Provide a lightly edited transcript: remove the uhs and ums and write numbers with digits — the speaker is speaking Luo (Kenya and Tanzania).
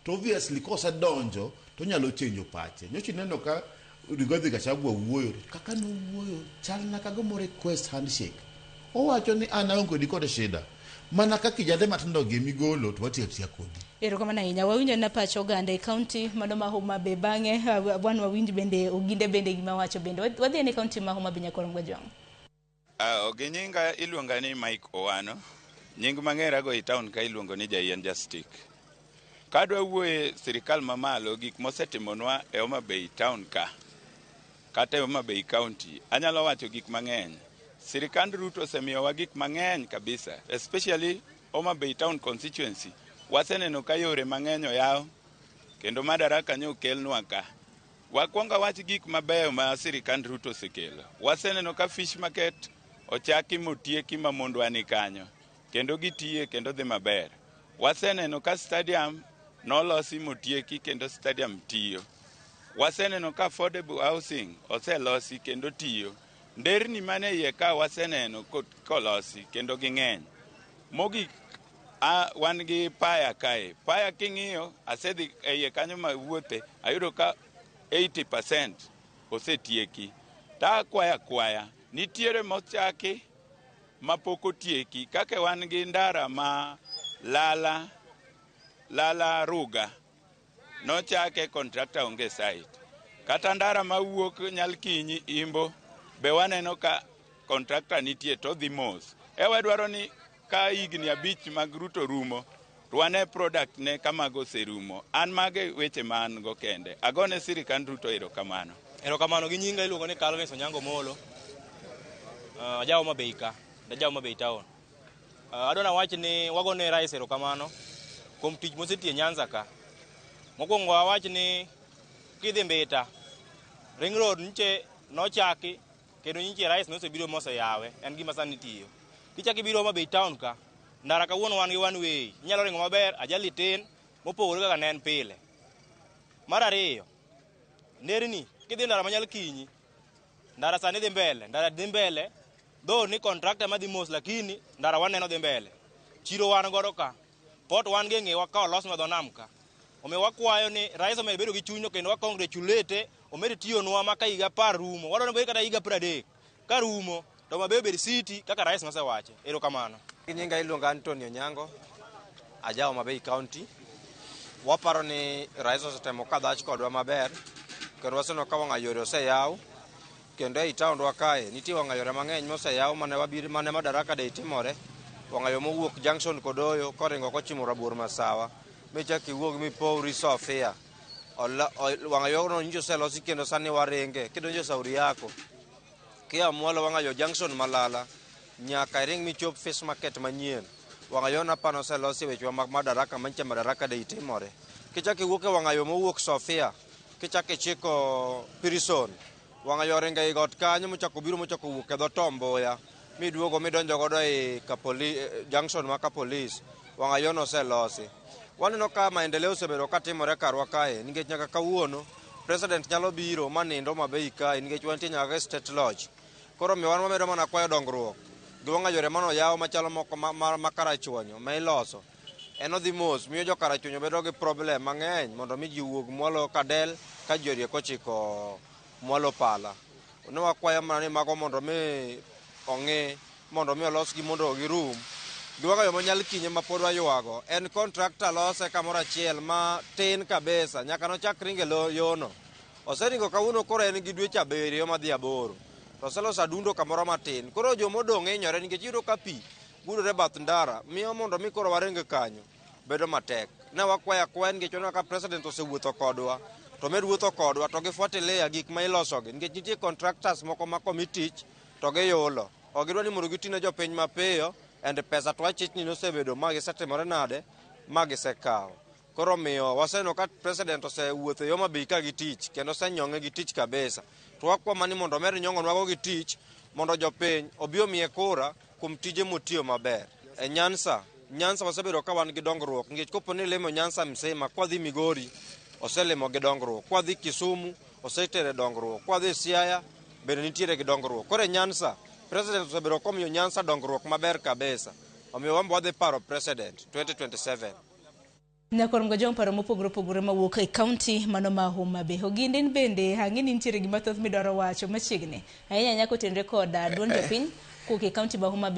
To obviously kosedonjo to onyalo chenjo pache. Nyocha ineno ka Rigathi Gachagua wuoyo, kaka nowuoyo chalna ka gima request handshake. Owacho ni an aonge kodi kod shida. Mana ka kijande matindo gi migolo to watiyo atiya kodi. Erokamano ahinya. Wawinjo na pach oganda e kaunti mano ma Homa Bay. Bang'e wan wawinj bende oginde bende gima wacho bende. Wadhi e kaunti ma Homa Bay nyakwar Mgajwang'. Gi nyinga iluonga ni Mike Owano. Nying mang'erago e town ka iluongo ni Jayien Jastik. Kadwa wuoye sirikal mamalo gik mosetimonwa e Homa Bay town ka kata e Homa Bay County, anyalo wacho gik mang'eny. Sirikand Ruto osemiyowa gik mang'eny kabisa, especially Homa Bay Town constituency. Waseneno ka yore mang'eny oyaw kendo madaraka nyo okelnwa ka. Wakwongo awach gik mabeyo ma sirikand Ruto osekelo. Waseneno ka fish market ochaki motieki ma mondwa ni kanyo kendo gitiye kendo dhi maber. Waseneno ka stadium nolosi motieki kendo stadium tiyo. Waseneno ka affordable housing oselosi kendo tiyo. Nderni mane iye ka waseneno kolosi kendo ging'eny. Mogik wan gi paya kae. Paya king'iyo asedhi e iye kanyo mawuothe ayudo ka 80% osetieki. Ta akwaya akwaya nitiere mochaki mapok otieki kaka wan gi ndara ma Lala Lala Ruga nochake contractor onge site. Kata ndara mawuok Nyalkinyi Imbo be waneno ka contractor nitie to odhi mos. E wadwaro ni ka higni 5 mag Ruto rumo to wane product ne ka mago oserumo. An mago e weche ma an go kende. Agone sirikand Ruto erokamano. Erokamano gi nyinga iluongo ni Calvin Onyango Molo. Aja Homa Bay ka, aja Homa Bay town. Adwa nawach ni wagone rais erokamano kuom tich mosetiyo Nyanza ka. Mokwongo awach ni kidhi Mbita, Ring Road nyiche nochaki kendo nyiche rais nosebiro moseyawe, en gima sani tiyo. Kichako ibiro Homa Bay town ka, ndara kawuono wan gi one way, inyalo ringo maber, ajali tin, mopogore kaka ne en pile. Mar ariyo, nderni, kidhi ndara ma Nyalkinyi, ndara sani dhi mbele, ndara dhi mbele, though ni contractor madhi mos lakini ndara waneno dhi mbele. Chiro wan godo ka, port wan gi e ng'ewa ka olosnwa dho nam ka. Omiyo wakwayo ni rais omed bedo gi chunyno kendo wa congratulate omed tiyonwa ma ka higa 10 rumo, wadwaro ni obed kata higa 30 ka rumo to Homa Bay obed city kaka rais nosewache. Erokamano. Nyinga iluonga Anthony Onyango, aja Homa Bay County. Waparo ni rais osetemo kadhach kodwa maber kendo waseneno ka wang'a yore oseyaw kendo ei taondwa kae nitie wang'a yore mang'eny moseyaw mane wabiro mane Madaraka Day timore. Wang'a yo mowuok Junction Kodoyo koringo kochimo Rabuor Masawa michak iwuog mipowri Sofia. Wang'a yorno nyocha oselosi kendo sani waringe kidonjo Sauri yako kia mwalo wang'a yo Junction Malala nyaka iring michop Fish Market manyien. Wang'a yo napano oselosi wechewa mag Madaraka manyicha Madaraka Day timore. Kichak iwuok e wang'a yo mowuok Sofia kichak ichiko Prison wang'a yo oringo ei got kanyo mochako biro mochako wuok e dho Tom Mboya miduogo midonjo godo e junction ma Kapolis wang'a yono oselosi. Waneno ka maendeleo osebedo katimore karwa kae nikech nyaka kawuono president nyalo biro manind Homa Bay kae nikech wantie nyaka e State Lodge. Koro omiyo wan wamedo mana kwayo dongruok gi wang'a yore manoyaw machalo moko ma Karachuonyo ma iloso. En odhi mos miyo jo Karachuonyo bedo gi problem mang'eny mondo mi ji wuog mwalo Kadel ka ji orieko ochiko mwalo Pala. Ne wakwayo mana ni mago mondo mi ong'i mondo mi olosgi mondo girum. Gi wang'a yo ma Nyalkinyi ma pod waywago en contractor lose kamoro achiel ma tin kabisa nyaka nochak ringo e yono. Oseringo kawuono koro en gi dweche 7 madhi 8. To oseloso adundo kamoro matin. Koro jomodong' hinyore nikech iyudo ka pi gudore bath ndara miyo mondo mi koro waring kanyo bedo matek. Ne wakwayo akwaya nikech waneno ka president osewuotho kodwa to med wuotho kodwa to gifuatilia gik ma ilosogi nikech nitie contractors moko ma komi tich to giyulo. Ok gidwa ni mondo giti ne jopiny mapiyo and pesa to wachich ni nosebedo ma gisetimore nade ma gisekawo. Koro omiyo waseneno ka president osewuotho e Homa Bay ka gi tich kendo osenyong'e gi tich kabisa. To wakwa mana ni mondo omed nyong'onwago gi tich mondo jopiny obi omiye kura kuom tije motiyo maber. E Nyanza, Nyanza wasebedo ka wan gi dongruok nikech kopo ni ilimo Nyanza mzima kwadhi Migori oselimo gi dongruok, kwadhi Kisumu osetere dongruok, kwadhi Siaya bende nitiere gi dongruok. Koro e Nyanza, president osebedo komiyo Nyanza dongruok maber kabisa. Omiyo wan be wadhi paro president 2027. Nyakwar Mgajwang' paro mopogore opogore mawuok e kaunti mano ma Homa Bay. Ogindin bende ang'e ni nitiere gima thoth midwaro wacho machiegni. Ahinya ahinya kotenore kod duond jopiny kowuok e kaunti ma Homa Bay.